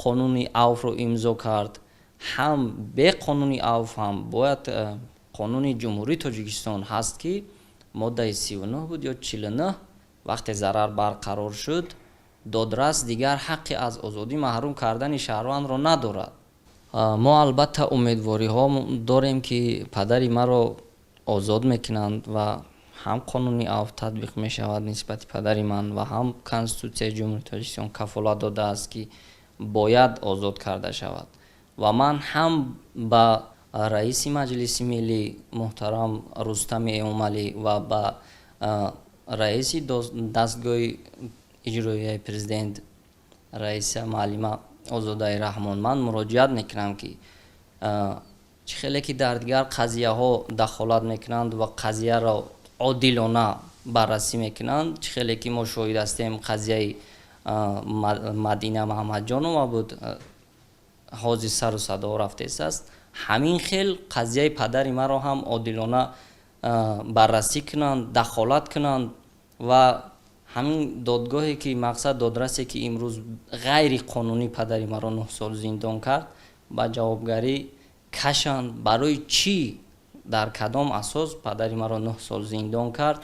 Қонуни авфро имзо кард, ҳам бе қонуни авф ҳам бояд Қонуни Ҷумҳурии Тоҷикистон ҳаст, ки моддаи 39 буд ё 49, вақте зарар барқарор шуд, додрас дигар ҳаққи аз озодӣ маҳрум кардани шаҳрвандро надорад. Мо албатта умедвориҳо дорем, ки падари маро озод мекунанд ва ҳам қонуни авф татбиқ мешавад нисбати падари ман ва ҳам Конститутсияи Ҷумҳурии Тоҷикистон кафолат додааст, ки бояд озод карда шавад. Ва ман ҳам ба раиси Маҷлиси Миллӣ муҳтарам Рустами Эмомалӣ ва ба раиси дастгоҳи иҷроияи президент, раиса муаллима Озодаи Раҳмон ман муроҷиат мекунам, ки чӣ хеле ки дар дигар қазияҳо дахолат мекунанд ва қазияро одилона баррасӣ мекунанд, чӣ хеле ки мо шоҳид ҳастем, қазияи Мадина Маҳамадҷонова буд, ҳозир сару садо рафтааст, ҳамин хел қазияи падари маро ҳам одилона баррасӣ кунанд, дахолат кунанд ва ҳамин додгоҳе ки, мақсад, додрасе ки имрӯз ғайриқонунӣ падари маро 9 сол зиндон кард, ба ҷавобгарӣ кашанд. Барои чӣ, дар кадом асос падари маро 9 сол зиндон кард?